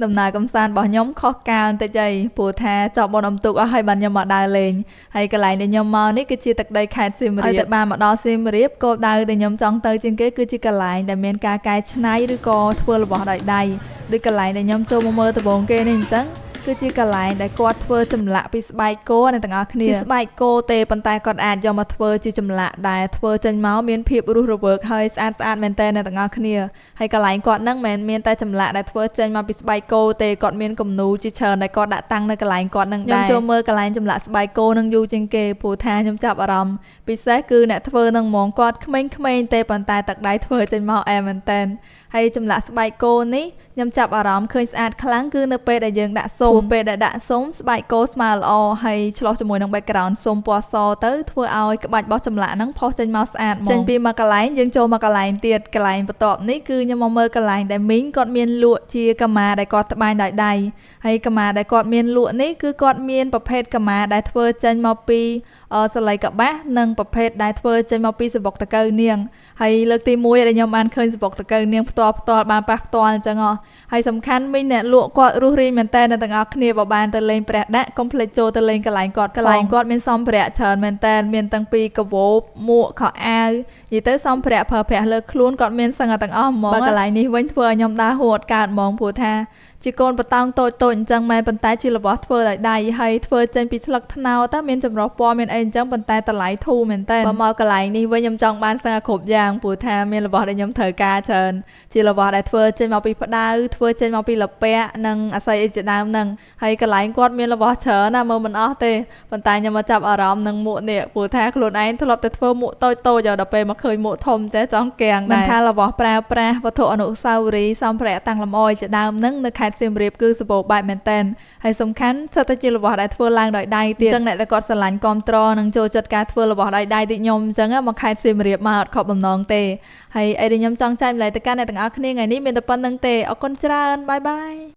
ដំណើរកំសាន្តរបស់ខ្ញុំខុសកាលបន្តិចអីព្រោះថាចប់បុណ្យអុំទូកអស់ហើយបានខ្ញុំមកដើរលេងហើយកន្លែងដែលខ្ញុំមកនេះគឺជាទឹកដីខេត្តសៀមរាបឲ្យតែបានមកដល់សៀមរាបគោលដៅដែលខ្ញុំចង់ទៅជាងគេគឺជាកន្លែងដែលមានការកែច្នៃឬក៏ធ្វើរបស់ដោយដៃដូចកន្លែងដែលខ្ញុំចូលមកមើលដំបូងគេនេះអញ្ចឹងគឺជាកន្លែងដែលគាត់ធ្វើចម្លាក់ពីស្បែកគោអ្នកទាំងអស់គ្នាជាស្បែកគោទេប៉ុន្តែគាត់អាចយកមកធ្វើជាចម្លាក់ដែលធ្វើចេញមកមានភាពរស់រវើកហើយស្អាតស្អាតមែនទែនអ្នកទាំងអស់គ្នាហើយកន្លែងគាត់ហ្នឹងមិនមែនមានតែចម្លាក់ដែលធ្វើចេញមកពីស្បែកគោទេគាត់មានគំនូរជាច្រើនដែលគាត់ដាក់តាំងនៅកន្លែងគាត់ហ្នឹងដែរខ្ញុំចូលមើលកន្លែងចម្លាក់ស្បែកគោនឹងយូរជាងគេព្រោះថាខ្ញុំចាប់អារម្មណ៍ពិសេសគឺអ្នកធ្វើនឹងហ្មងគាត់ក្មេងៗទេប៉ុន្តែទឹកដៃធ្វើចេញមកអែមែនទែនហើយចម្លាក់ស្បែកគោនេះខ្ញុំចាប់អារម្មណ៍ឃើញស្អាតខ្លាំងគឺនៅពេលដែលយើងដាក់ស៊ុមពេលដែលដាក់ស៊ុមស្បែកគោស្មើល្អហើយឆ្លោះជាមួយនឹង background ស៊ុមពណ៌សទៅធ្វើឲ្យក្បាច់របស់ចម្លាក់ហ្នឹងផុសចេញមកស្អាតហ្មងចេញពីមួយកន្លែងយើងចូលមកកន្លែងទៀតកន្លែងបន្ទាប់នេះគឺខ្ញុំមកមើលកន្លែងដែលមីងគាត់មានលក់ជាកម្មាដែលគាត់ត្បាញដោយដៃហើយកម្មាដែលគាត់មានលក់នេះគឺគាត់មានប្រភេទកម្មាដែលធ្វើចេញមកពីសលៃកបាសនិងប្រភេទដែលធ្វើចេញមកពីសំបុកតកៅនាងហើយលើកទី1ដែលខ្ញុំបានឃើញសំបុកតកៅនាងផ្ទាល់ផ្ទាល់បានប៉ះផ្ទាល់អញ្ចឹងហ៎ហើយសំខាន់មីងអ្នកលក់គាត់រស់រាយមែនតើអ្នកទាំងអស់គ្នាបើបានទៅលេងព្រះដាក់កុំភ្លេចចូលទៅលេងកន្លែងគាត់កន្លែងគាត់មានសម្ភារៈច្រើនមែនតើមានតាំងពីកាបូបមួកខោអាវនិយាយទៅសម្ភារៈប្រើប្រាស់លើខ្លួនគាត់មានសឹងតែទាំងអស់ហ្មងបើកន្លែងនេះវិញធ្វើឲ្យខ្ញុំដើរហួតកើតហ្មងព្រោះថាជាកូនបតោងតូចតូចអញ្ចឹងមែនប៉ុន្តែជារបស់ធ្វើដោយដៃហើយធ្វើចេញពីស្លឹកត្នោតតើមានចម្រុះពណ៌មានអីអញ្ចឹងប៉ុន្តែតម្លៃធូរមែនតើបើមកកន្លែងនេះវិញខ្ញុំចង់បានសឹងតែគ្រប់យ៉ាងព្រោះថាមានរបស់ដែលខ្ញុំត្រូវការច្រើនជារបស់ដែលធ្វើចេញមកពីផ្ដៅធ្វើចេញមកពីលពាក់និងអាស័យអីជាដើមហ្នឹងហើយកន្លែងគាត់មានរបស់ច្រើនណាមើលមិនអស់ទេប៉ុន្តែខ្ញុំមកចាប់អារម្មណ៍នឹងមួកនេះព្រោះថាខ្លួនឯងធ្លាប់តែធ្វើមួកតូចតូចដល់ពេលមកឃើញមួកធំចេះចង់កាំងដែរមិនថារបស់ប្រើប្រាស់វត្ថុអនុស្សាវរីយ៍សម្ភារៈតាំងលម្អជាដើមហ្នឹងនៅខេត្តសៀមរាបគឺសម្បូរបែបមែនទែនហើយសំខាន់សិតតែជារបស់ដែលធ្វើឡើងដោយដៃទៀតអញ្ចឹងអ្នកដែលគាត់ស្រឡាញ់គាំទ្រនិងចូលចិត្តការធ្វើរបស់ដោយដៃដូចខ្ញុំអញ្ចឹងមកខេត្តសៀមរាបមកអត់ខកបំណងទេហើយអីដែលខ្ញុំចង់ចែកម្លែកទៅកាន់អ្នកទាំងអស់គ្នាថ្ងៃនេះមានតែប៉ុណ្្នឹងទេអរគុណច្រើនបាយបាយ។